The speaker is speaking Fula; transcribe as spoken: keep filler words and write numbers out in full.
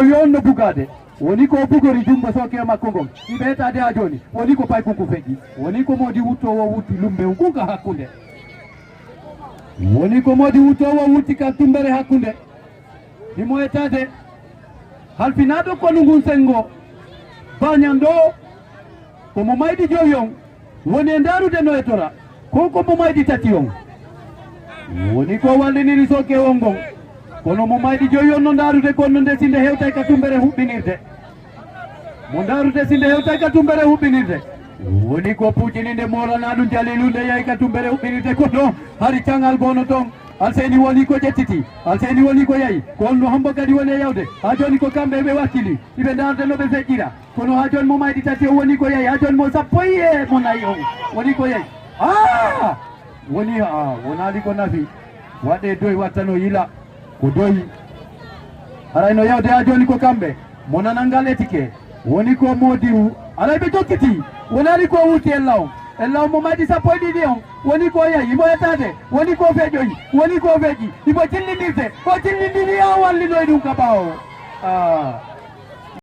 Yo on no bugaade. Woni ko bugori junngo sooke makko ngon. Iɓe etaade haa jooni. Woni ko paykunku feƴƴi. Woni ko moodi wuttoowo wutti lumbe ngun ka hakkunde. Woni ko moodi wuttoowo wutti ka tumbere hakkunde. Himo etaade. Halfinaaɗo konu ngun senngo. Bañan ɗo. Ko mo maydi jowi on. Woni e ndaarude no e tora. Ko ko mo maydi tati on. Woni ko walliniri sooke on ngon. Kono mo maydi jowi on no ndaarude kon no nde si nde hewtay ka tumbere huɓɓinirde. Mo ndaarude si nde hewtay ka tumbere huɓɓinirde. Woni ko puccini nde moolana ɗum jalilu nde yahi ka tumbere huɓɓinirde kono hari cangal bono ton. Alseyni woni ko ƴettiti. Alseyni woni ko yahi. Ko on no hombo kadi woni e yawde. Haa jooni ko kamɓe ɓe wakkili. Iɓe ndaarde no ɓe feƴƴira. Kono haa jooni mo maydi tati o woni ko yahi. Haa jooni mo sappo e mo nayi on woni ko yahi. Ah! Woni, ah, wonaali ko nafi. Waɗe doy wattano yila. Ko doy. Haray no yawde haa jooni ko kamɓe. Mo nanal ngal etike. Woni ko moodi wu. Haray ɓe jokkiti. Wonaali ko wuuti e law. E law mo maydi sappo e ɗiɗi on. Woni ko yahi. Imo etaade. Woni ko feƴƴoyi. Woni ko feƴƴi. Imo jillindirde. Ko jillindiri haa wallinoy ɗum ka ɓaawo. Ah.